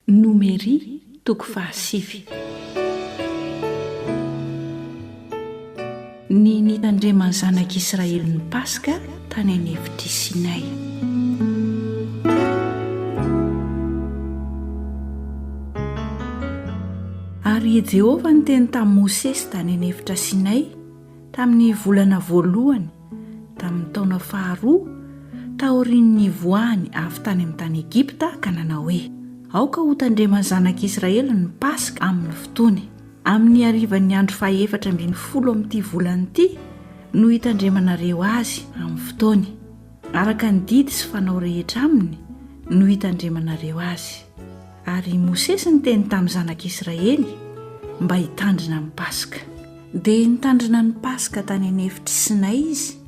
Nomery toko fahasivy. Ny nitandreman'ny zanak'Israely ny Paska tany an'efitr'i Sinay. Ary i Jehovah niteny tamin'i Mosesy tany an'efitra Sinay, tamin'ny volana voalohany tamin'ny taona faharoa taorian'ny nivoahany avy tany amin'ny tany Egypta ka nanao hoe, Aoka hotandreman'ny zanak'Israely ny Paska amin'ny fotoany. Amin'ny harivan'ny andro fahefatra ambin'ny folo amin'ity volana ity no hitandremanareo azy amin'ny fotoany. Araka ny didy sy fanao rehetra aminy no hitandremanareo azy. Ary i Mosesy niteny tamin'ny zanak'Israely mba hitandrina ny Paska. Dia nitandrina ny Paska tany an'efitr'i Sinay izy,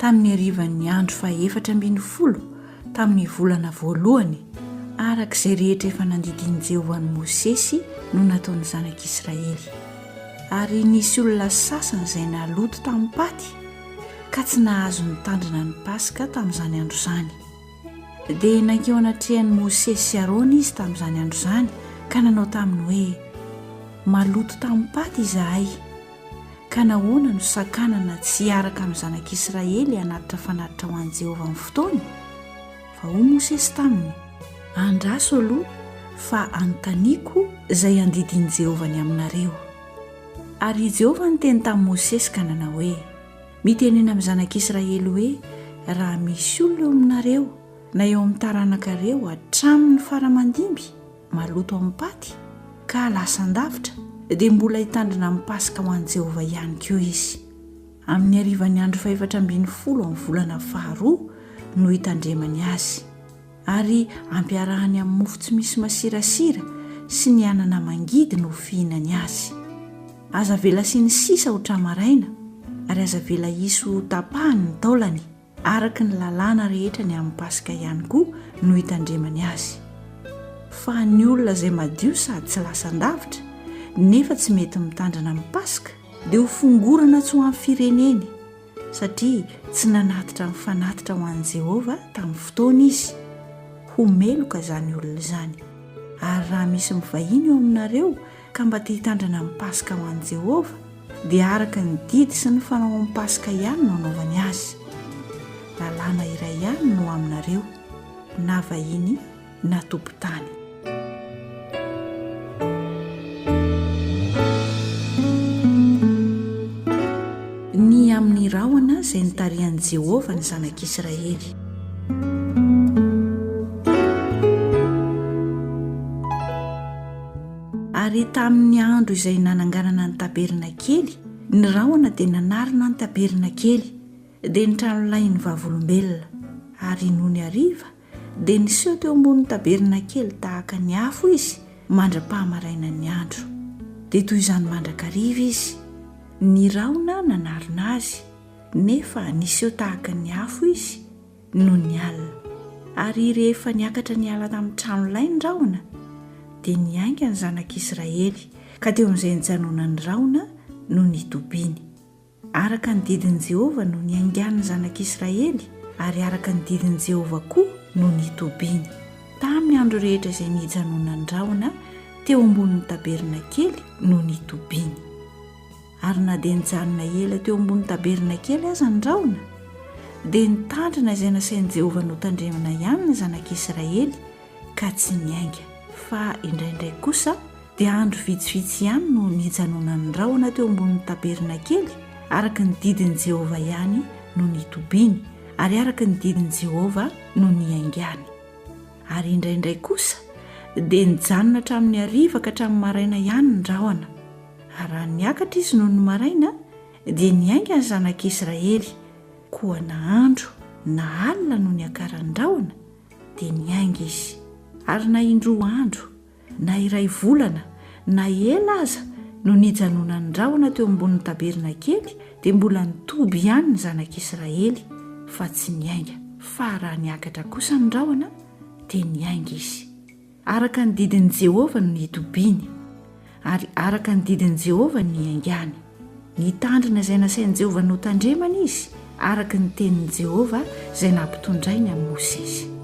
tamin'ny harivan'ny andro fahefatra ambin'ny folo tamin'ny volana voalohany, araka izay rehetra efa nandidian'i Jehovah an'i Mosesy no nataon'ny zanak'Israely. Ary nisy olona sasany izay naloto tamim-paty, ka tsy nahazo nitandrina ny Paska tamin'izany andro izany. Dia nankeo anatrehan'i Mosesy sy Arona izy tamin'izany andro izany ka nanao taminy hoe, Maloto tamim-paty izahay, ka nahoana no sakanana tsy hiaraka amin'ny zanak'Israely hanatitra fanatitra ho an'i Jehovah amin'ny fotoany? Fa hoy Mosesy taminy, Andraso aloha fa hanontaniako izay handidian'i Jehovah ny aminareo. Ary i Jehovah niteny tamin'i Mosesy ka nanao hoe, Mitenena amin'ny zanak'Israely hoe, 'Raha misy olona eo aminareo na eo amin'ny taranakareo hatramin'ny fara aman-dimby maloto amim-paty ka lasan-davitra, dia mbola hitandrina amin'ny Paska ho an'i Jehovah ihany koa izy. Amin'ny harivan'ny andro fahefatra ambin'ny folo amin'ny volana faharoa no hitandremany azy. Ary ampiarahany amin'ny mofo tsy misy masirasira sy ny anana mangidy no fihinany azy. Aza avela asiany sisa ho tra-maraina, ary aza avela hisy ho tapahany ny taolany, araka ny lalàna rehetra ny amin'ny Paska ihany koa no hitandremany azy. Fa ny olona izay madio sady tsy lasan-davitra, nefa tsy mety mitandrina amin'ny Paska, dia ho fongorana tsy ho amin'ny fireneny, satria tsy nanatitra ny fanatitra ho an'i Jehovah tamin'ny fotoana izy. Ho meloka izany olona izany. Ary raha misy mivahiny eo aminareo ka mba te hitandrina ny Paska ho an'i Jehovah, dia araka ny didy sy ny fanao amin'ny Paska ihany no anaovany azy. Lalàna iray ihany no aminareo, na vahiny na tompon-tany. Ny amin'ny rahona izay nitarihan'i Jehovah ny zanak'Israely. Ary tamin'ny andro izay nananganana ny tabernakely, ny rahona dia nanarona ny tabernakely, dia ny tranolahin'ny vavolombelona. Ary nony hariva, Dia niseho teo ambonin'ny tabernakely tahaka ny afo izy mandra-pahamaраinan'ny andro. Dia toy izany mandrakariva izy. Ny rahona nanarona azy, nefa niseho tahaka ny afo izy nony alina. Ary rehefa niakatra niala tamin'ny tranolay ny rahona, dia niainga ny zanak'Israely, ka teo amin'izay nijanonan'ny rahona no nitobiany. Araka ny didin'i Jehovah no niaingan'ny zanak'Israely, ary araka ny didin'i Jehovah koa no nitobiany. Tamin'ny andro rehetra izay nijanonan'ny rahona teo ambonin'ny tabernakely no nitobiany. Ary na dia nijanona ela teo ambonin'ny tabernakely aza ny rahona, dia nitandrina izay nasain'i Jehovah notandremana ihany ny zanak'Israely, ka tsy niainga. Fa indraindray kosa dia andro vitsivitsy ihany no nijanonan'ny rahona teo ambonin'ny tabernakely, araka ny didin'i Jehovah ihany no nitobiany, ary araka ny didin'i Jehovah no niaingany. Ary indraindray kosa dia nijanona hatramin'ny hariva ka hatramin'ny maraina ihany ny rahona. Ary raha niakatra izy nony maraina, dia niainga ny zanak'Israely, koa na andro na alina no niakaran'ny rahona, dia niainga izy. Ary na indroa andro, na iray volana, na ela aza no nijanonan'ny rahona teo ambonin'ny tabernakely, dia mbola nitoby ihany ny zanak'Israely, fa tsy niainga. Fa raha niakatra kosa ny rahona, dia niainga izy. Araka ny didin'i Jehovah no nitobiany, ary araka ny didin'i Jehovah no niaingàny. Nitandrina izay nasain'i Jehovah notandremana izy, araka ny tenin'i Jehovah izay nampitondrainy an'i Mosesy.